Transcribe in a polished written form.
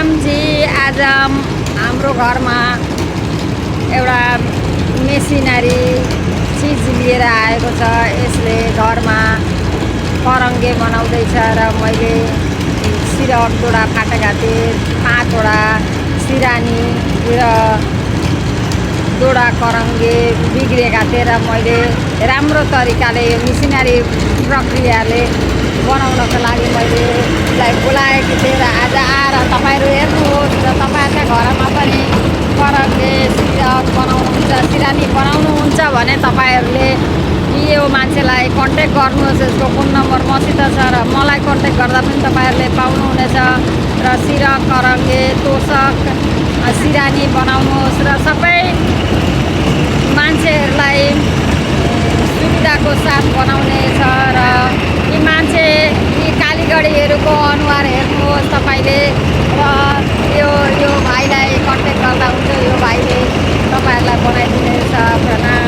जी आज हाम्रो घरमा एउटा मेसिनरी चिज लिएर आएको छ। यसले घरमा करङ्गे बनाउँदैछ र मैले सिरक डोडा फाटेका थिएँ, 5वटा सिरानी र डोडा करङ्गे बिग्रेका थिए र मैले राम्रो तरिकाले यो मेसिनरी प्रक्रियाले बनाउनको लागि मैले उसलाई बोलाएको थिएँ र आज आएर तपाईँहरू हेर्नुहोस् र तपाईँहरूका घरमा पनि करङ्गे सिरक बनाउनुहुन्छ, सिरानी बनाउनुहुन्छ भने तपाईँहरूले यो मान्छेलाई कन्ट्याक्ट गर्नुहोस्। यसको फोन नम्बर मसित छ र मलाई कन्ट्याक्ट गर्दा पनि तपाईँहरूले पाउनुहुनेछ। र सिरक करङ्गे तोसक सिरानी बनाउनुहोस् र सबै मान्छेहरूलाई सुविधाको साथ बनाउने छ। र यी मान्छे यी कालीगढीहरूको अनुहार हेर्नुहोस् तपाईँले र यो भाइलाई कन्ट्याक्ट गर्दा हुन्छ। यो भाइले तपाईँहरूलाई बनाइदिनेछ। प्रणाम।